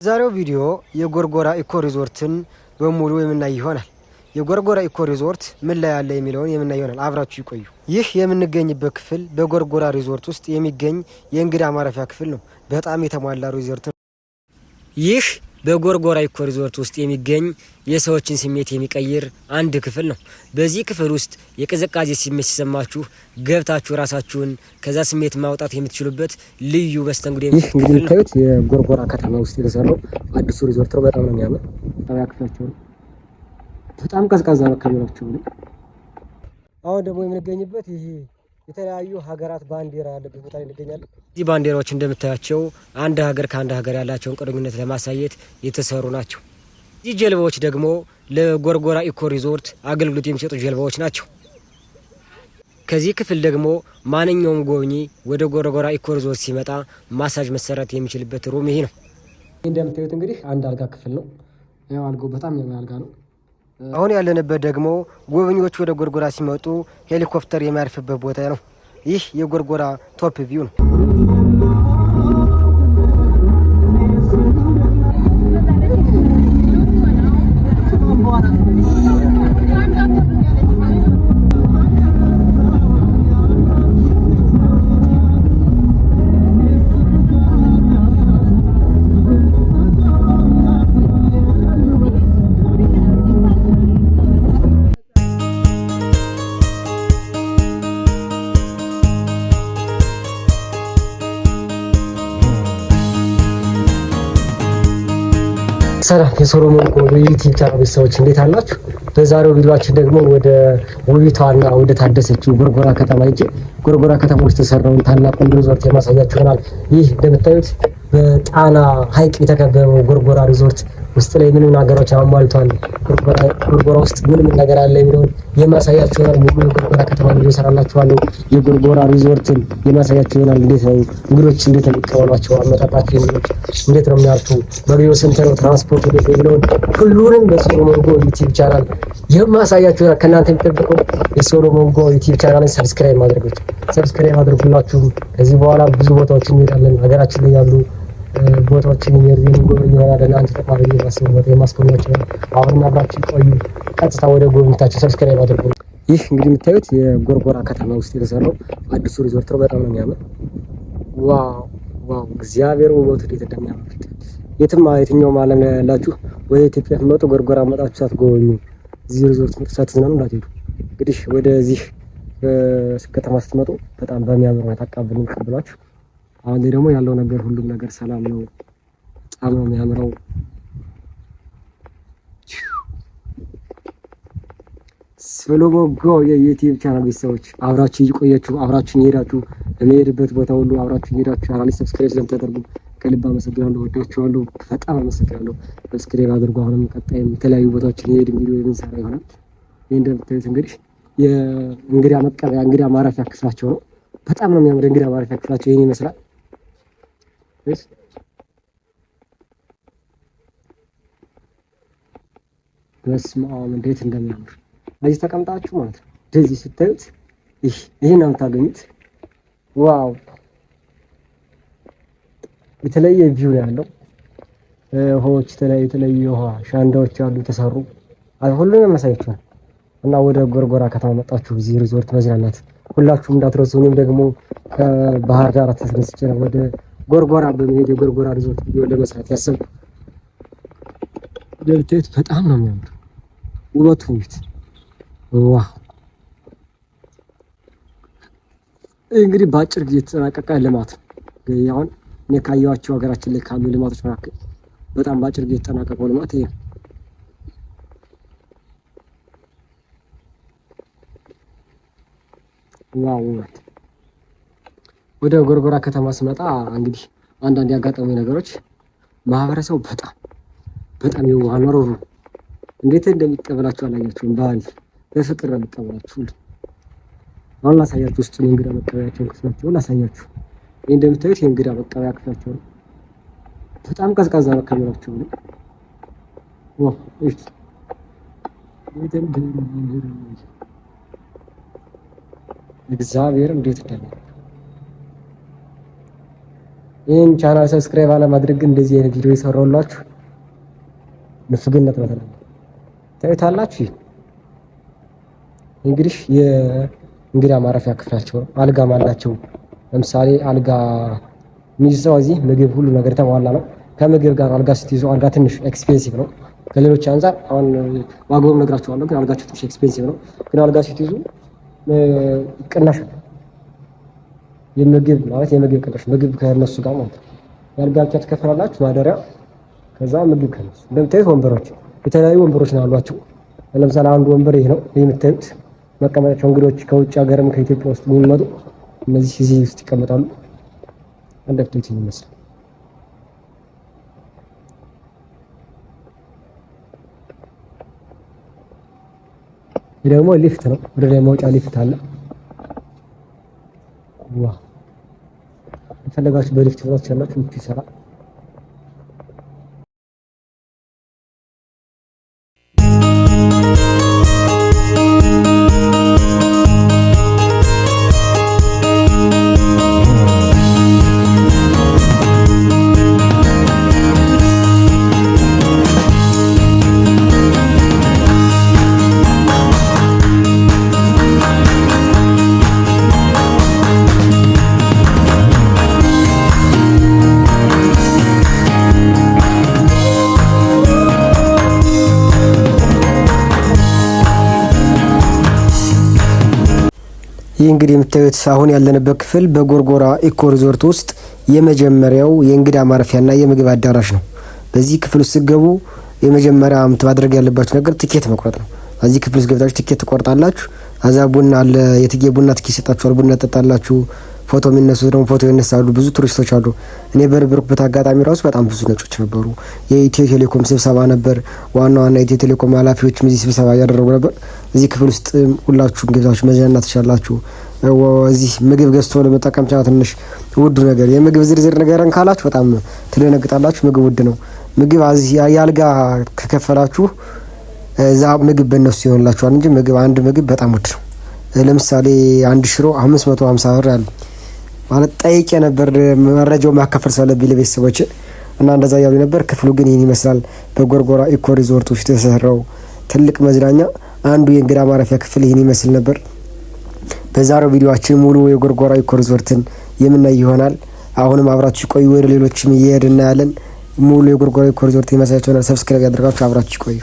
ዛሬው ቪዲዮ የጎርጎራ eco resort ን በሙሉ የምናይ ይሆናል። የጎርጎራ eco resort ምን ላይ አለ የሚለውን የምናይ ይሆናል። አብራችሁ ይቆዩ። ይህ የምንገኝበት ክፍል በጎርጎራ ሪዞርት ውስጥ የሚገኝ የእንግዳ ማረፊያ ክፍል ነው። በጣም የተሟላ ሪዞርት ነው። ይህ በጎርጎራ eco resort ውስጥ የሚገኝ የሰዎችን ስሜት የሚቀይር አንድ ክፍል ነው። በዚህ ክፍል ውስጥ የቅዝቃዜ ስሜት ሲሰማችሁ ገብታችሁ ራሳችሁን ከዛ ስሜት ማውጣት የምትችሉበት ልዩ መስተንግዶ ይህ እንግዲህ የምታዩት የጎርጎራ ከተማ ውስጥ የተሰራው አዲሱ ሪዞርት ነው። በጣም ነው የሚያምር። ክፍላቸው ነው። በጣም ቀዝቃዛ ነው አካባቢያቸው ነው። አሁን ደግሞ የምንገኝበት ይህ የተለያዩ ሀገራት ባንዲራ ያለበት ቦታ ላይ እንገኛለን። እዚህ ባንዲራዎች እንደምታያቸው አንድ ሀገር ከአንድ ሀገር ያላቸውን ግንኙነት ለማሳየት የተሰሩ ናቸው። እዚህ ጀልባዎች ደግሞ ለጎርጎራ eco resort አገልግሎት የሚሰጡ ጀልባዎች ናቸው። ከዚህ ክፍል ደግሞ ማንኛውም ጎብኚ ወደ ጎርጎራ eco resort ሲመጣ ማሳጅ መሰራት የሚችልበት room ይሄ ነው። እንደምታዩት እንግዲህ አንድ አልጋ ክፍል ነው። ያው አልጋው በጣም የሚያምር አልጋ ነው። አሁን ያለንበት ደግሞ ጎብኚዎች ወደ ጎርጎራ ሲመጡ ሄሊኮፕተር የሚያርፍበት ቦታ ነው። ይህ የጎርጎራ top view ነው። ሰላም የሶሎሞን ጎ ዩቲዩብ ቻናል ቤተሰቦች እንዴት አላችሁ? በዛሬው ቪዲዮአችን ደግሞ ወደ ውቢቷና ወደ ታደሰችው ጎርጎራ ከተማ ሄጄ ጎርጎራ ከተማ ውስጥ የተሰራውን ታላቁን ሪዞርት የማሳያችሁ ይሆናል። ይህ እንደምታዩት በጣና ሐይቅ የተከበበው ጎርጎራ ሪዞርት ውስጥ ላይ ምን ምን ነገሮች አሟልቷል፣ ጎርጎራ ውስጥ ምን ምን ነገር አለ የሚለውን የማሳያችሁ ይሆናል። ሙሉ የጎርጎራ ከተማ ቪዲዮ እሰራላችኋለሁ። የጎርጎራ ሪዞርትን የማሳያችሁ ይሆናል። እንዴት ነው እንግዶች እንዴት ነው የሚቀበሏቸው፣ አመጣጣቸው እንግዶች እንዴት ነው የሚያርፉ፣ መግቢያው ስንት ነው፣ ትራንስፖርት እንዴት ነው የሚለውን ሁሉንም በሶሎሞን ጎ ዩቲዩብ ቻናል የማሳያችሁ ይሆናል። ከእናንተ የሚጠበቀው የሶሎሞን ጎ ዩቲዩብ channel ን subscribe ማድረግ ብቻ። Subscribe አድርጉላችሁም። ከዚህ በኋላ ብዙ ቦታዎችን እንሄዳለን። ሀገራችን ላይ ያሉ ቦታዎችን የምንጎበኝ ይሆናል። እናንተ ተቋሪ የማስበው ቦታ የማስጎብኛችሁ ይሆናል። አሁንም አብራችሁ ቆዩ። ቀጥታ ወደ ጉብኝታችን subscribe አድርጉ። ይህ እንግዲህ የምታዩት የጎርጎራ ከተማ ውስጥ የተሰራው አዲሱ ሪዞርት ነው። በጣም ነው የሚያምር። Wow wow! እግዚአብሔር ውበቱ እንዴት እንደሚያምር የትም የትኛውም ዓለም ላይ ያላችሁ ወደ ኢትዮጵያ ስትመጡ ጎርጎራ መጣችሁ ሳትጎበኙ እዚህ ሪዞርት ሳትዝናኑ እንዳትሄዱ። እንግዲህ ወደዚህ ከተማ ስትመጡ በጣም በሚያምር ሁኔታ አቀባበል የሚቀበሏችሁ። አሁን ላይ ደግሞ ያለው ነገር ሁሉም ነገር ሰላም ነው። በጣም ነው የሚያምረው። ሶሎሞን ጎ የዩቲዩብ ቻናል ቤተሰቦች አብራችሁ እየቆያችሁ አብራችሁን እየሄዳችሁ በሚሄድበት ቦታ ሁሉ አብራችሁ እየሄዳችሁ channel subscribe ስለምታደርጉ ከልብ አመሰግናለሁ። ወዳችኋለሁ። በጣም አመሰግናለሁ። Subscribe አድርጉ። አሁንም ቀጣይም የተለያዩ ቦታዎችን የሄድን ቪዲዮ የምንሰራ ይሆናል። ይህ እንደምታዩት እንግዲህ የእንግዳ መቀበያ እንግዳ ማረፊያ ክፍላቸው ነው። በጣም ነው የሚያምር እንግዳ ማረፊያ ክፍላቸው ይህን ይመስላል። በስመ አብ እንዴት እንደሚያምር በዚህ ተቀምጣችሁ ማለት ነው። እንደዚህ ስታዩት ይህ ነው የምታገኙት። Wow የተለየ view ነው ያለው። ውሃዎች የተለያዩ የተለያዩ ውሃ ሻንዳዎች አሉ የተሰሩ ሁሉም ያመሳያችኋል። እና ወደ ጎርጎራ ከተማ መጣችሁ እዚህ ሪዞርት መዝናናት ሁላችሁም እንዳትረሱ። እኔም ደግሞ ከባህር ዳር ተነስቼ ነው ወደ ጎርጎራ በመሄድ የጎርጎራ ሪዞርት ቪዲዮ ለመስራት ያሰብኩ። እንደምታዩት በጣም ነው የሚያምር ውበቱ ውበት wow! ይህ እንግዲህ በአጭር ጊዜ የተጠናቀቀ ልማት ነው። አሁን እኔ ካየኋቸው ሀገራችን ላይ ካሉ ልማቶች መካከል በጣም በአጭር ጊዜ የተጠናቀቀው ልማት ይሄ ነው። Wow ውበት! ወደ ጎርጎራ ከተማ ስመጣ እንግዲህ አንዳንድ ያጋጠሙ ነገሮች ማህበረሰቡ በጣም በጣም የዋህ ነው። እንዴት እንደሚቀበላችሁ አላያችሁም? ባህል በፍቅር ነው የሚቀበላችሁ። ሁሉ አሁን ላሳያችሁ ውስጡን የእንግዳ መቀበያቸውን ክፍላቸውን ላሳያችሁ። ይህ እንደምታዩት የእንግዳ መቀበያ ክፍላቸው ነው። በጣም ቀዝቃዛ ነው አካባቢያቸው ነው። Wow እሺ፣ እግዚአብሔር እንዴት እንደሚያምር ይህን channel subscribe አለማድረግ ግን እንደዚህ አይነት ቪዲዮ የሰራሁላችሁ ንፍግነት ነው። ታዩታላችሁ። እንግዲህ የእንግዳ ማረፊያ ክፍላቸው ነው። አልጋም አላቸው። ለምሳሌ አልጋ የሚይዘው እዚህ ምግብ ሁሉ ነገር የተሟላ ነው። ከምግብ ጋር አልጋ ስትይዙ አልጋ ትንሽ expensive ነው ከሌሎች አንጻር። አሁን ዋጋውም ነግራችኋለሁ፣ ግን አልጋቸው ትንሽ expensive ነው። ግን አልጋ ስትይዙ ቅናሽ ነው። የምግብ ማለት የምግብ ቅናሽ፣ ምግብ ከነሱ ጋር ማለት ነው። የአልጋ ብቻ ትከፍላላችሁ፣ ማደሪያ፣ ከዛ ምግብ ከነሱ። እንደምታዩት ወንበሮች፣ የተለያዩ ወንበሮች ነው ያሏቸው። ለምሳሌ አንዱ ወንበር ይሄ ነው የምታዩት መቀመጫቸው። እንግዶች ከውጭ ሀገርም ከኢትዮጵያ ውስጥ የሚመጡ እነዚህ እዚህ ውስጥ ይቀመጣሉ። እንደምታዩት ይመስላል። ይህ ደግሞ ሊፍት ነው። ወደ ላይ መውጫ ሊፍት አለ። ዋ፣ የፈለጋችሁ በሊፍት መውጣት ትችላላችሁ። ሊፍት ይሰራል። ይህ እንግዲህ የምታዩት አሁን ያለንበት ክፍል በጎርጎራ eco resort ውስጥ የመጀመሪያው የእንግዳ ማረፊያና የምግብ አዳራሽ ነው። በዚህ ክፍል ውስጥ ስትገቡ የመጀመሪያ ማድረግ ያለባችሁ ነገር ትኬት መቁረጥ ነው። እዚህ ክፍል ውስጥ ገብታችሁ ትኬት ትቆርጣላችሁ። አዛ ቡና አለ፣ የትኬ ቡና ትኬት ይሰጣችኋል። ቡና ትጠጣላችሁ። ፎቶ የሚነሱት ደግሞ ፎቶ ይነሳሉ። ብዙ ቱሪስቶች አሉ። እኔ በነበርኩበት አጋጣሚ ራሱ በጣም ብዙ ነጮች ነበሩ። የኢትዮ ቴሌኮም ስብሰባ ነበር። ዋና ዋና የኢትዮ ቴሌኮም ኃላፊዎችም እዚህ ስብሰባ እያደረጉ ነበር። እዚህ ክፍል ውስጥ ሁላችሁም ገብታችሁ መዝናናት ትችላላችሁ። እዚህ ምግብ ገዝቶ ለመጠቀም ቻ ትንሽ ውዱ ነገር የምግብ ዝርዝር ነገርን ካላችሁ በጣም ትደነግጣላችሁ። ምግብ ውድ ነው። ምግብ የአልጋ ከከፈላችሁ እዛ ምግብ በእነሱ ይሆንላችኋል እንጂ ምግብ አንድ ምግብ በጣም ውድ ነው። ለምሳሌ አንድ ሽሮ 550 ብር አለ ማለት ጠይቄ ነበር፣ መረጃው ማካፈል ስላለብኝ ለቤተሰቦች እና እንደዛ እያሉ ነበር። ክፍሉ ግን ይህን ይመስላል። በጎርጎራ eco resort ውስጥ የተሰራው ትልቅ መዝናኛ አንዱ የእንግዳ ማረፊያ ክፍል ይህን ይመስል ነበር። በዛሬው ቪዲዮአችን ሙሉ የጎርጎራ eco resort ን የምናይ ይሆናል። አሁንም አብራችሁ ቆዩ። ወደ ሌሎችም እየሄድን እናያለን። ሙሉ የጎርጎራ eco resort ይመስላችኋል። Subscribe ያደርጋችሁ አብራችሁ ቆዩ።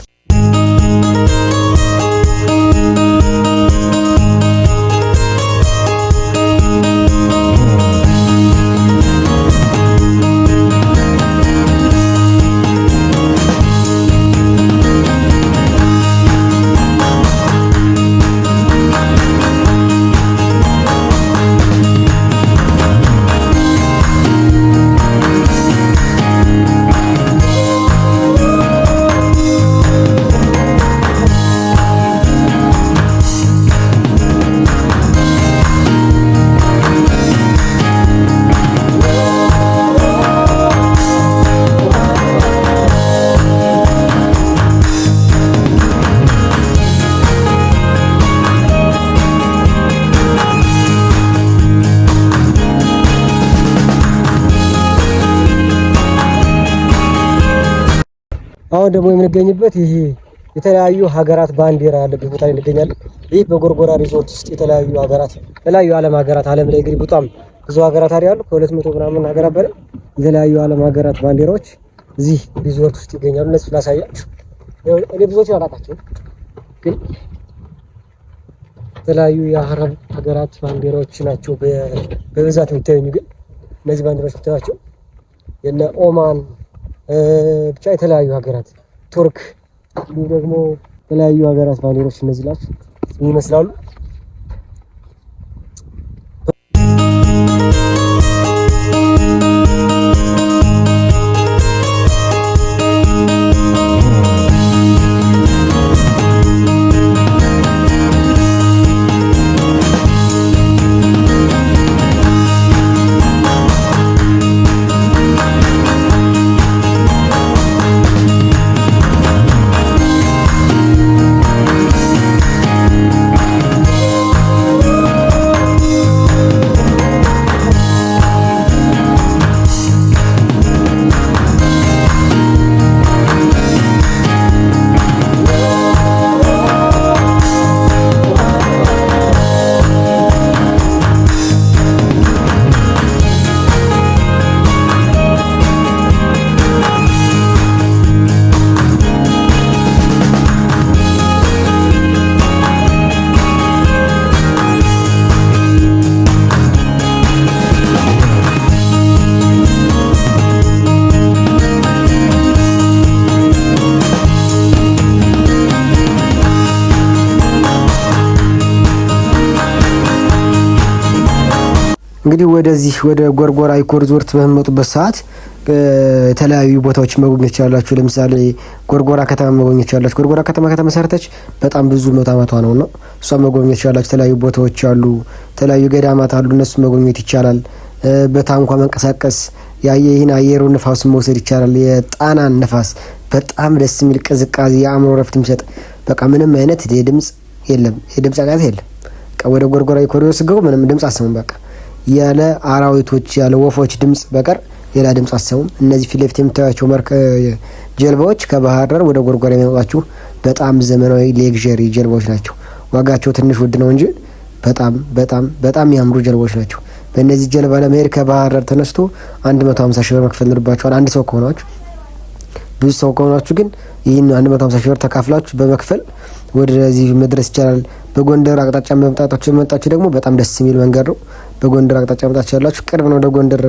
አሁን ደግሞ የምንገኝበት ይሄ የተለያዩ ሀገራት ባንዲራ ያለበት ቦታ ላይ እንገኛለን። ይህ በጎርጎራ ሪዞርት ውስጥ የተለያዩ ሀገራት፣ የተለያዩ ዓለም ሀገራት፣ ዓለም ላይ እንግዲህ በጣም ብዙ ሀገራት አሉ። ከ200 ምናምን ሀገራት በላይ የተለያዩ ዓለም ሀገራት ባንዲራዎች እዚህ ሪዞርት ውስጥ ይገኛሉ። እነሱ ላሳያችሁ። እኔ ብዙዎችን አላውቃቸውም፣ ግን የተለያዩ የአረብ ሀገራት ባንዲራዎች ናቸው በብዛት የሚታዩኝ። ግን እነዚህ ባንዲራዎች የምታዩቸው የነ ኦማን፣ ብቻ የተለያዩ ሀገራት፣ ቱርክ፣ እንዲሁም ደግሞ የተለያዩ ሀገራት ባንዲራዎች እነዚህ ናቸው ይመስላሉ። እንግዲህ ወደዚህ ወደ ጎርጎራ ኢኮ ሪዞርት በምትመጡበት ሰዓት የተለያዩ ቦታዎች መጎብኘት ይችላላችሁ። ለምሳሌ ጎርጎራ ከተማ መጎብኘት ይችላላችሁ። ጎርጎራ ከተማ ከተመሰረተች በጣም ብዙ መቶ ዓመቷ ነውና እሷ መጎብኘት ይችላላችሁ። የተለያዩ ቦታዎች አሉ፣ የተለያዩ ገዳማት አሉ፣ እነሱ መጎብኘት ይቻላል። በታንኳ መንቀሳቀስ ይህን አየሩን ንፋሱን መውሰድ ይቻላል። የጣናን ንፋስ በጣም ደስ የሚል ቅዝቃዜ፣ የአእምሮ ረፍት የሚሰጥ፣ በቃ ምንም አይነት የድምጽ የለም፣ የድምጽ ጫጫታ የለም። በቃ ወደ ጎርጎራ ኢኮ ሪዞርት ስትገቡ ምንም ድምጽ አሰሙም። በቃ ያለ አራዊቶች ያለ ወፎች ድምጽ በቀር ሌላ ድምጽ አሰሙም። እነዚህ ፊት ለፊት የምታዩቸው ጀልባዎች ከባህር ዳር ወደ ጎርጎራ የሚያመጧችሁ በጣም ዘመናዊ luxury ጀልባዎች ናቸው። ዋጋቸው ትንሽ ውድ ነው እንጂ በጣም በጣም በጣም የሚያምሩ ጀልባዎች ናቸው። በእነዚህ ጀልባ ለመሄድ ከባህር ዳር ተነስቶ 150 ሺህ ብር መክፈል ይኖርባችኋል፣ አንድ ሰው ከሆናችሁ። ብዙ ሰው ከሆናችሁ ግን ይህን 150 ሺህ ብር ተካፍላችሁ በመክፈል ወደዚህ መድረስ ይቻላል። በጎንደር አቅጣጫ መምጣታችሁ የመጣችሁ ደግሞ በጣም ደስ የሚል መንገድ ነው። በጎንደር አቅጣጫ መምጣት ያላችሁ ቅርብ ነው። ወደ ጎንደር፣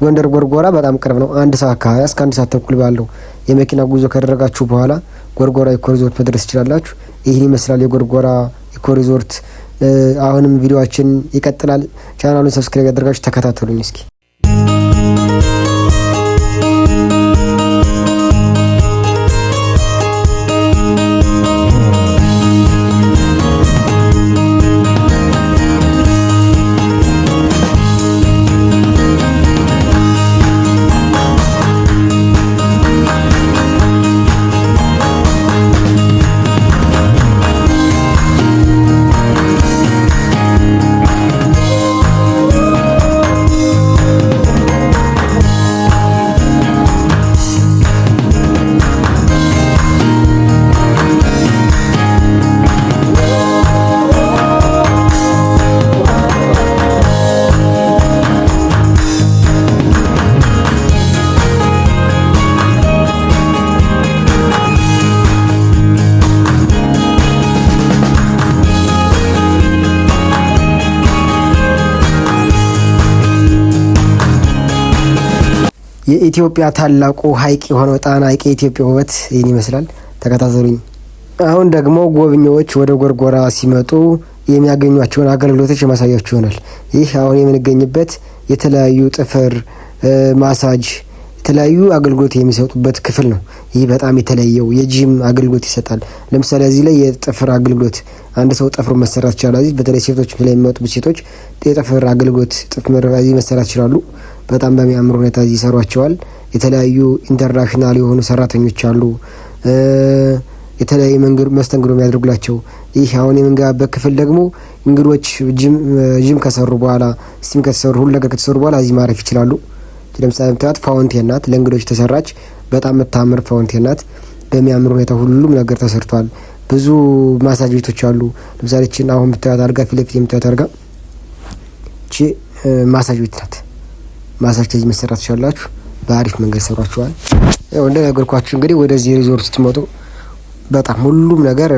ጎንደር ጎርጎራ በጣም ቅርብ ነው። 1 ሰዓት ከ20 እስከ 1 ሰዓት ተኩል ባለው የመኪና ጉዞ ካደረጋችሁ በኋላ ጎርጎራ ኢኮ ሪዞርት መድረስ ይችላላችሁ። ይህን ይመስላል የጎርጎራ ኢኮ ሪዞርት። አሁንም ቪዲዮአችን ይቀጥላል። ቻናሉን subscribe አድርጋችሁ ተከታተሉኝ እስኪ። የኢትዮጵያ ታላቁ ሐይቅ የሆነው ጣና ሐይቅ የኢትዮጵያ ውበት ይህን ይመስላል። ተከታተሉኝ። አሁን ደግሞ ጎብኚዎች ወደ ጎርጎራ ሲመጡ የሚያገኟቸውን አገልግሎቶች የማሳያችሁ ይሆናል። ይህ አሁን የምንገኝበት የተለያዩ ጥፍር፣ ማሳጅ፣ የተለያዩ አገልግሎት የሚሰጡበት ክፍል ነው። ይህ በጣም የተለየው የጂም አገልግሎት ይሰጣል። ለምሳሌ እዚህ ላይ የጥፍር አገልግሎት፣ አንድ ሰው ጥፍሩ መሰራት ይችላል። እዚህ በተለይ ሴቶች ላይ የሚመጡ ሴቶች የጥፍር አገልግሎት፣ ጥፍር እዚህ መሰራት ይችላሉ። በጣም በሚያምር ሁኔታ እዚህ ይሰሯቸዋል። የተለያዩ international የሆኑ ሰራተኞች አሉ። የተለያዩ መንገድ መስተንግዶ የሚያደርጉላቸው። ይህ አሁን የምንገባበት ክፍል ደግሞ እንግዶች ጂም ከሰሩ በኋላ፣ steam ከተሰሩ፣ ሁሉ ነገር ከተሰሩ በኋላ እዚህ ማረፍ ይችላሉ። ለምሳሌ የምታዩት fountain ናት፣ ለእንግዶች የተሰራች በጣም የምታምር fountain ናት። በሚያምር ሁኔታ ሁሉም ነገር ተሰርቷል። ብዙ ማሳጅ ቤቶች አሉ። ለምሳሌ ችን አሁን የምታዩት አልጋ፣ ፊት ለፊት የምታዩት አልጋ ቺ ማሳጅ ቤት ናት። ማሳጅ ከዚህ መሰራት ትችላላችሁ። በአሪፍ መንገድ ሰሯችኋል። ያው እንደነገርኳችሁ እንግዲህ ወደዚህ ሪዞርት ስትመጡ በጣም ሁሉም ነገር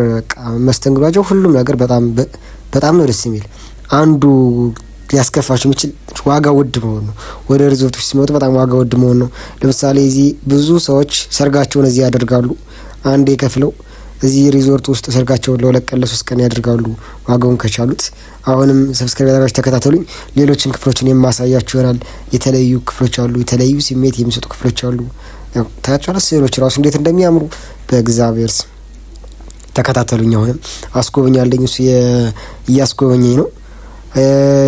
መስተንግዷቸው ሁሉም ነገር በጣም በጣም ነው ደስ የሚል። አንዱ ሊያስከፋችሁ የሚችል ዋጋ ውድ መሆን ነው። ወደ ሪዞርቶች ሲመጡ በጣም ዋጋ ውድ መሆን ነው። ለምሳሌ እዚህ ብዙ ሰዎች ሰርጋቸውን እዚህ ያደርጋሉ። አንዴ ከፍለው እዚህ ሪዞርት ውስጥ ሰርጋቸውን ለ2 ቀን ለ3 ቀን ያደርጋሉ፣ ዋጋውን ከቻሉት። አሁንም subscribe ያደረጋችሁ ተከታተሉኝ። ሌሎችን ክፍሎችን የማሳያችሁ ይሆናል። የተለዩ ክፍሎች አሉ። የተለዩ ስሜት የሚሰጡ ክፍሎች አሉ። ታያቸዋለህ። ስዕሎች ራሱ እንዴት እንደሚያምሩ በእግዚአብሔር ስም ተከታተሉኝ። አሁንም አስጎበኛለኝ፣ እሱ እያስጎበኘኝ ነው።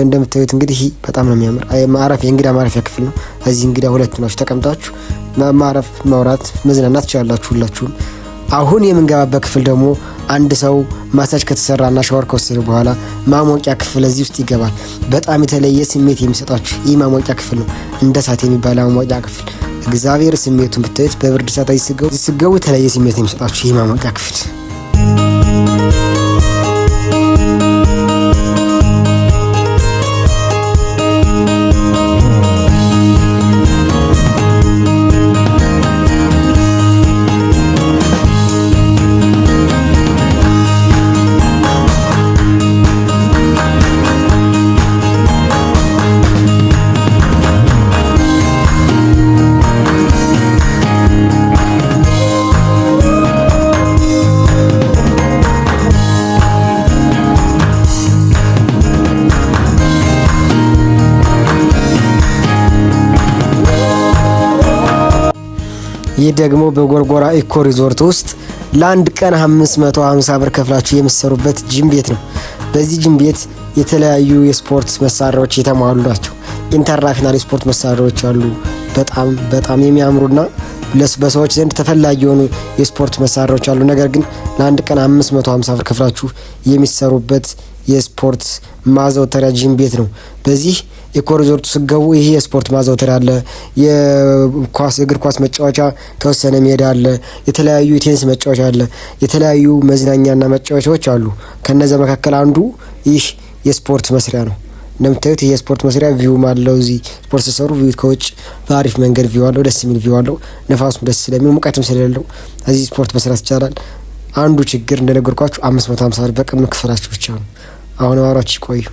እንደምታዩት እንግዲህ በጣም ነው የሚያምር ማረፊያ፣ የእንግዳ ማረፊያ ክፍል ነው። እዚህ እንግዳ ሁለት ናችሁ ተቀምጣችሁ ማረፍ፣ ማውራት፣ መዝናናት ትችላላችሁ ሁላችሁም። አሁን የምንገባበት ክፍል ደግሞ አንድ ሰው ማሳጅ ከተሰራና ሻወር ከወሰደ በኋላ ማሞቂያ ክፍል እዚህ ውስጥ ይገባል። በጣም የተለየ ስሜት የሚሰጣችሁ ይህ ማሞቂያ ክፍል ነው። እንደ እሳት የሚባል ማሞቂያ ክፍል፣ እግዚአብሔር ስሜቱን ብታዩት፣ በብርድ ሰዓት ሲገቡ የተለየ ስሜት የሚሰጣችሁ ይህ ማሞቂያ ክፍል። ይህ ደግሞ በጎርጎራ ኢኮ ሪዞርት ውስጥ ለአንድ ቀን 550 ብር ከፍላችሁ የምትሰሩበት ጂም ቤት ነው። በዚህ ጂም ቤት የተለያዩ የስፖርት መሳሪያዎች የተሟሉ ናቸው። International የስፖርት መሳሪያዎች አሉ። በጣም በጣም የሚያምሩና በሰዎች ዘንድ ተፈላጊ የሆኑ የስፖርት መሳሪያዎች አሉ። ነገር ግን ለአንድ ቀን 550 ብር ከፍላችሁ የሚሰሩበት የስፖርት ማዘውተሪያ ጂም ቤት ነው። በዚህ ኢኮ ሪዞርቱ ስትገቡ ይህ የስፖርት ማዘውተሪያ አለ። የኳስ እግር ኳስ መጫወቻ ተወሰነ ሜዳ አለ። የተለያዩ የቴኒስ መጫወቻ አለ። የተለያዩ መዝናኛና መጫወቻዎች አሉ። ከነዚያ መካከል አንዱ ይህ የስፖርት መስሪያ ነው። እንደምታዩት ይህ የስፖርት መስሪያ view ም አለው። እዚህ ስፖርት ሲሰሩ view ከውጭ በአሪፍ መንገድ view አለው። ደስ የሚል view አለው። ነፋሱም ደስ ስለሚል ሙቀትም ስለሌለው እዚህ ስፖርት መስራት ይቻላል። አንዱ ችግር እንደነገርኳችሁ 550 ብር በቀን መክፈላችሁ ብቻ ነው። አሁን አብራችሁ ይቆዩ።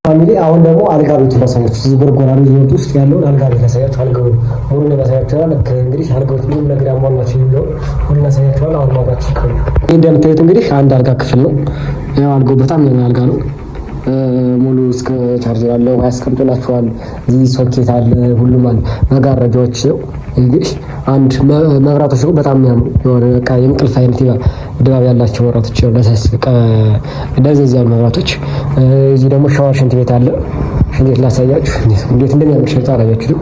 Family አሁን ደግሞ አልጋ ቤቱ ላሳያችሁ። እዚህ ጎርጎራ ሪዞርት ውስጥ ያለውን አልጋ ቤት ላሳያችሁ። አልጋውን ሙሉን ያሳያችኋል። እንግዲህ አልጋዎች ምንም ነገር ያሟላቸው የሚለውን ሁሉን ያሳያችኋል። አሁን አብራችሁ ይቆዩ። ይህ እንደምታዩት እንግዲህ አንድ አልጋ ክፍል ነው። ያው አልጋው በጣም የሚያምር አልጋ ነው። ሙሉ እስከ ቻርጀር አለው፣ ያስቀምጡላችኋል። እዚህ ሶኬት አለ፣ ሁሉም አለ። መጋረጃዎች ነው እንግዲህ አንድ መብራቶች ነው በጣም የሚያምሩ የሆነ በቃ የእንቅልፍ አይነት ድባብ ያላቸው መብራቶች ደብዘዝ ያሉ መብራቶች። እዚህ ደግሞ ሻወር ሽንት ቤት አለ። ሽንት ቤት ላሳያችሁ እንዴት እንደሚያምር ሽንት አላያችሁትም?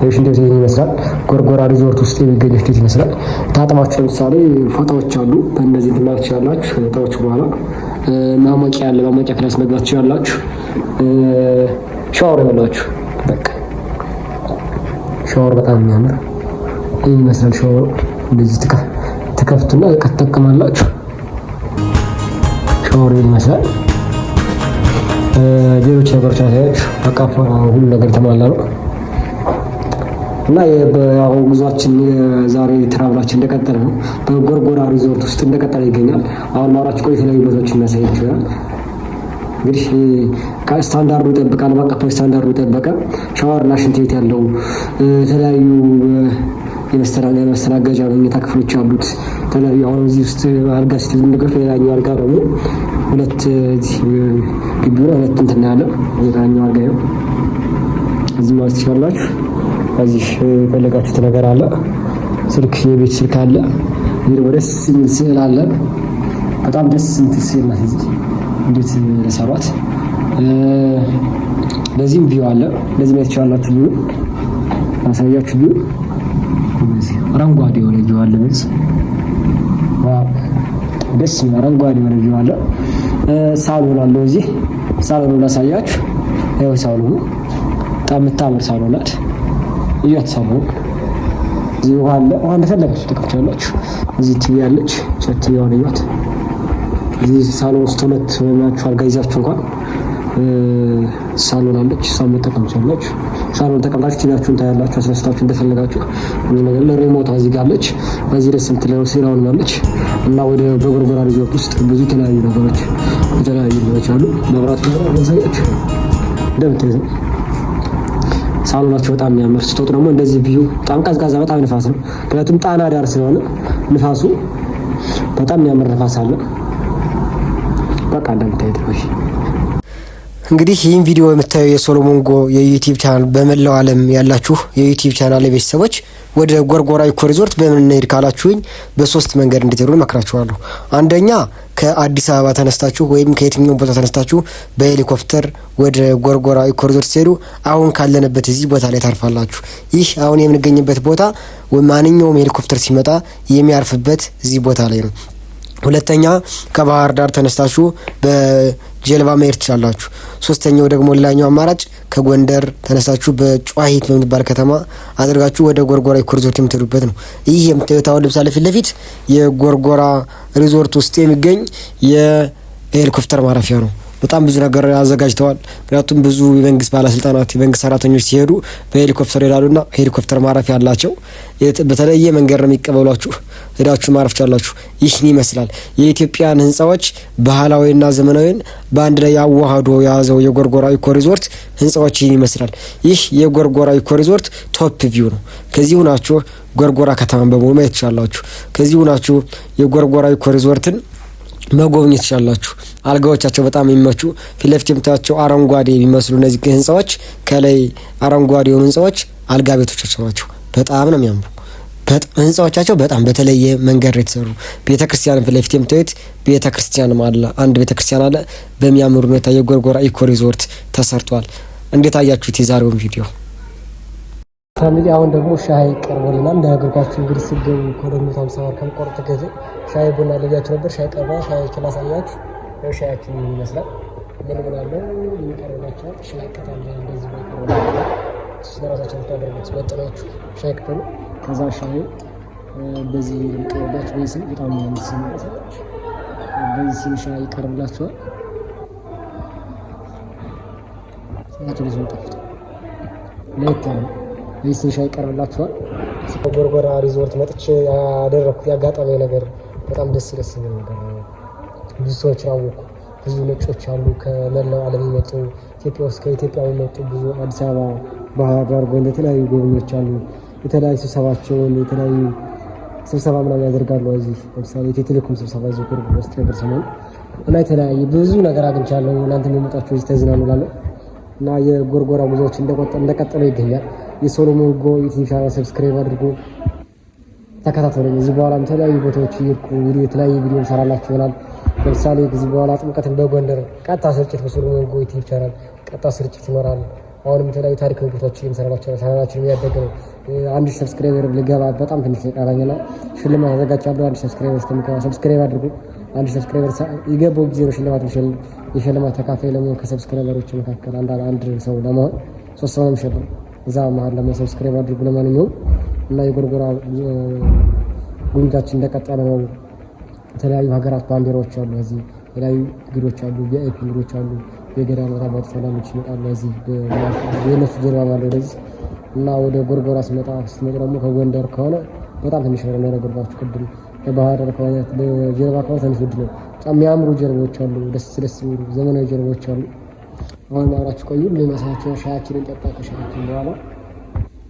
ሽንት ቤት ይህን ይመስላል። ጎርጎራ ሪዞርት ውስጥ የሚገኝ ሽንት ቤት ይመስላል። ታጥባችሁ ለምሳሌ ፎጣዎች አሉ። በእነዚህ እንትን ማለት ትችላላችሁ። ከጣዎች በኋላ ማሞቂያ አለ። ማሞቂያ class መግባት ትችላላችሁ። ሻወር ያላችሁ በቃ ሻወር በጣም የሚያምር ይህ ይመስላል። ሻወሩ እንደዚህ ትከፍቱና በቃ ትጠቀማላችሁ። ሻወሩ ይመስላል። ሌሎች ነገሮች አሳያችሁ። በቃ ሁሉ ነገር የተሟላ ነው እና አሁን ጉዟችን የዛሬ travel ኣችን እንደቀጠለ ነው። በጎርጎራ ሪዞርት ውስጥ እንደቀጠለ ይገኛል። አሁን ማውራችሁ ቆይ የተለያዩ ቦታዎች የሚያሳያችሁ ይሆናል። እንግዲህ ስታንዳርዱ የጠበቀ ዓለም አቀፋዊ ስታንዳርዱ የጠበቀ ሻወርና ሽንት ቤት ያለው የተለያዩ የመስተናገጃ መኝታ ክፍሎች ያሉት የተለያዩ አሁን እዚህ ውስጥ አልጋ ስትይዙ ነገር ሌላኛው አልጋ ደግሞ ሁለት ግቢ ነው። ሁለት እንትን ያለ ሌላኛው አልጋ ነው። እዚህ ማለት ትችላላችሁ። እዚህ የፈለጋችሁት ነገር አለ። ስልክ የቤት ስልክ አለ። ይህ ደግሞ ደስ የሚል ስዕል አለ። በጣም ደስ የምትል ስዕል ናት። እዚህ እንዴት ሰሯት። በዚህም view አለ። እንደዚህ ማየት ትችላላችሁ። View ማሳያችሁ view አረንጓዴ የሆነ view አለ። በዚህ wow ደስ የሚል አረንጓዴ የሆነ view አለ። ሳሎን አለው። እዚህ ሳሎኑ ላሳያችሁ። ያው ሳሎኑ በጣም የምታምር ሳሎን ናት። እያት ሳሎኑ እዚህ ውሃ አለ። ውሃ እንደፈለጋችሁ ትከፍቻላችሁ። እዚህ ቲቪ አለች። ቲቪ ዋን እያት። እዚህ ሳሎን ውስጥ ሁለት ሆናችሁ አልጋ ይዛችሁ እንኳን ሳሎን አለች። እሷን መጠቀም ትችላላችሁ። ሳሎን ተቀምጣችሁ ቲቪያችሁን ታያላችሁ። አስነስታችሁ እንደፈለጋችሁ ሁሉ ነገር ለ remote እዚህ ጋር አለች። በዚህ ደስ የምትለው ሲራውን አለች እና ወደ በጎርጎራ ሪዞርት ውስጥ ብዙ የተለያዩ ነገሮች የተለያዩ ነገሮች አሉ። መብራት ያሳያችሁ እንደምታዩት ነው። ሳሎናቸው በጣም የሚያምር ስትወጡ ደግሞ እንደዚህ view በጣም ቀዝቃዛ በጣም ንፋስ ነው። ምክንያቱም ጣና ዳር ስለሆነ ንፋሱ በጣም የሚያምር ንፋስ አለ። በቃ እንደምታዩት ነው። እንግዲህ ይህን ቪዲዮ የምታዩ የሶሎሞን ጎ የ YouTube channel በመላው ዓለም ያላችሁ የ YouTube channel ቤተሰቦች ወደ ጎርጎራ ኢኮ ሪዞርት በምን እንሄድ ካላችሁኝ በሶስት መንገድ እንድትሄዱ እመክራችኋለሁ። አንደኛ ከአዲስ አበባ ተነስታችሁ ወይም ከየትኛውም ቦታ ተነስታችሁ በሄሊኮፕተር ወደ ጎርጎራ ኢኮ ሪዞርት ስትሄዱ አሁን ካለንበት እዚህ ቦታ ላይ ታርፋላችሁ። ይህ አሁን የምንገኝበት ቦታ ማንኛውም ሄሊኮፕተር ሲመጣ የሚያርፍበት እዚህ ቦታ ላይ ነው። ሁለተኛ ከባህር ዳር ተነስታችሁ በጀልባ መሄድ ትችላላችሁ። ሶስተኛው ደግሞ ሌላኛው አማራጭ ከጎንደር ተነስታችሁ በጨዋሂት በምትባል ከተማ አድርጋችሁ ወደ ጎርጎራ ኢኮ ሪዞርት የምትሄዱበት ነው። ይህ የምታዩት አሁን ለምሳሌ ፊት ለፊት የጎርጎራ ሪዞርት ውስጥ የሚገኝ የሄሊኮፕተር ማረፊያ ነው። በጣም ብዙ ነገር አዘጋጅተዋል። ምክንያቱም ብዙ የመንግስት ባለስልጣናት፣ የመንግስት ሰራተኞች ሲሄዱ በሄሊኮፕተር ይሄዳሉና ሄሊኮፕተር ማረፊያ አላቸው። በተለየ መንገድ ነው የሚቀበሏችሁ። ሄዳችሁ ማረፍ ቻላችሁ። ይህን ይመስላል የኢትዮጵያን ህንፃዎች ባህላዊና ዘመናዊን በአንድ ላይ አዋህዶ የያዘው የጎርጎራ ኢኮ ሪዞርት ህንፃዎች ይህን ይመስላል። ይህ የጎርጎራ ኢኮ ሪዞርት top view ነው። ከዚህ ሁናችሁ ጎርጎራ ከተማን በሙሉ ማየት ትችላላችሁ። ከዚህ ሁናችሁ የጎርጎራ ኢኮ ሪዞርትን መጎብኘት ትችላላችሁ። አልጋዎቻቸው በጣም የሚመቹ፣ ፊት ለፊት የምታያቸው አረንጓዴ የሚመስሉ እነዚህ ህንፃዎች፣ ከላይ አረንጓዴ የሆኑ ህንፃዎች አልጋ ቤቶቻቸው ናቸው። በጣም ነው የሚያምሩ ህንፃዎቻቸው፣ በጣም በተለየ መንገድ የተሰሩ። ቤተ ክርስቲያን ፊት ለፊት የምታዩት ቤተ ክርስቲያንም አለ። አንድ ቤተ ክርስቲያን አለ። በሚያምር ሁኔታ የጎርጎራ ኢኮ ሪዞርት ተሰርቷል። እንዴት አያችሁት የዛሬውን ቪዲዮ? Family፣ አሁን ደግሞ ሻይ ቀርቦልናል። እንደነገርኳችሁ እንግዲህ ስገቡ ከ250 ብር ከምቆርጥ ገዜ ሻይ ቡና ልያችሁ ነበር። ሻይ ቀርቧ ሻያችን ላሳያችሁ። ያው ሻያችን ይህን ይመስላል። ምን ምን አለው የሚቀርብላችኋል። ሻይ ቅጠል እንደዚህ ይቀርብላችኋል። እሱ ለራሳቸው የምታደርጉት መጥናችሁ ሻይ ቅጠሉ፣ ከዛ ሻዩ በዚህ የሚቀርብላችሁ በዚህ ስኒ፣ በጣም የሚያምር ስኒ፣ በዚህ ስኒ ሻይ ይቀርብላችኋል። ሻያቸው ብዙ ጠፍቶ ለየት ያለ ነው። በዚህ ስኒ ሻይ ይቀርብላችኋል። ጎርጎራ ሪዞርት መጥቼ ያደረኩት ያጋጣሚ ነገር በጣም ደስ ደስ የሚል ነገር ነው። ብዙ ሰዎችን አወኩ። ብዙ ነጮች አሉ ከመላው ዓለም የመጡ፣ ኢትዮጵያ ውስጥ ከኢትዮጵያ የመጡ ብዙ፣ አዲስ አበባ፣ ባህር ዳር፣ ጎንደር የተለያዩ ጎብኚዎች አሉ። የተለያዩ ስብሰባቸውን፣ የተለያዩ ስብሰባ ምናምን ያደርጋሉ። እዚህ ለምሳሌ ኢትዮ ቴሌኮም ስብሰባ እዚህ ጎርጎራ ውስጥ ነበር ሰሞኑን እና የተለያየ ብዙ ነገር አግኝቻለሁ። እናንተ የመጣችሁ እዚህ ተዝናኑ እላለሁ እና የጎርጎራ ጉዞዎች እንደቀጠለ ይገኛል። የሶሎሞን ጎ ዩቲዩብ channel subscribe አድርጎ ተከታተሉኝ። እዚህ በኋላም የተለያዩ ቦታዎች እየሄድኩ ቪዲዮ፣ የተለያዩ ቪዲዮ እሰራላችሁ ይሆናል። ለምሳሌ ከዚህ በኋላ ጥምቀትን በጎንደር ቀጥታ ስርጭት በሶሎሞን ጎ ዩቲዩብ ቻናል ቀጥታ ስርጭት ይኖራል። አሁንም የተለያዩ ታሪካዊ ቦታዎች እየሰራላችሁ፣ ቻናላችን እያደገ ነው። 1000 subscriber ልገባ በጣም ትንሽ ይቀረኛል። ሽልማት አዘጋጅቻለሁ። 1000 subscriber እስከሚገባ subscribe አድርጉ። 1000 subscriber የገባው ጊዜ ነው ሽልማት የሽልማት ተካፋይ ለመሆን፣ ከ subscriber ኦች መካከል አንድ አንድ ሰው ለመሆን፣ ሶስት ሰው ነው የሚሸልም፣ እዛ መሀል ለመሆን subscribe አድርጉ። ለማንኛውም እና የጎርጎራ ጉብኝታችን እንደቀጠለ ነው። የተለያዩ ሀገራት ባንዲራዎች አሉ። እዚህ የተለያዩ እንግዶች አሉ፣ VIP እንግዶች አሉ። የገዳማት አባቶች ምናምን ይመጣሉ። እዚህ የእነሱ ጀልባ አለ ወደዚህ እና ወደ ጎርጎራ ስትመጡ ደግሞ ከጎንደር ከሆነ በጣም ትንሽ ነው እንደነገርኳችሁ ቅድም። በባህር ዳር ከሆነ፣ በጀልባ ከሆነ ትንሽ ውድ ነው። በጣም የሚያምሩ ጀልባዎች አሉ። ደስ ደስ የሚሉ ዘመናዊ ጀልባዎች አሉ። አሁን አብራችሁ ቆዩ። ልመሳቸው ሻያችንን ጠጣ። ከሻያችን በኋላ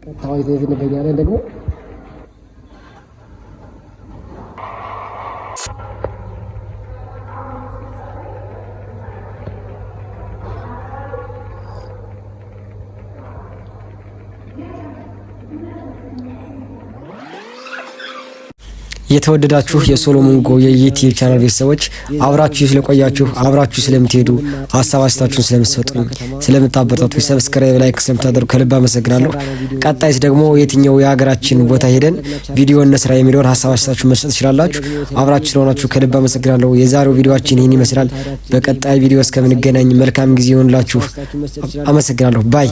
ቀጥታ ወደ የት እንገኛለን ደግሞ? የተወደዳችሁ የሶሎሞን ጎ የዩቲዩብ ቻናል ቤተሰቦች፣ አብራችሁ ስለቆያችሁ፣ አብራችሁ ስለምትሄዱ፣ ሀሳብ አስተያየታችሁን ስለምትሰጡኝ፣ ስለምታበረታቱ፣ subscribe፣ like ስለምታደርጉ ከልብ አመሰግናለሁ። ቀጣይስ ደግሞ የትኛው የሀገራችን ቦታ ሄደን ቪዲዮ እንስራ የሚለውን ሀሳብ አስተያየታችሁን መስጠት ትችላላችሁ። አብራችሁ ስለሆናችሁ ከልብ አመሰግናለሁ። የዛሬው ቪዲዮአችን ይህን ይመስላል። በቀጣይ ቪዲዮ እስከምንገናኝ መልካም ጊዜ ይሆንላችሁ። አመሰግናለሁ። Bye።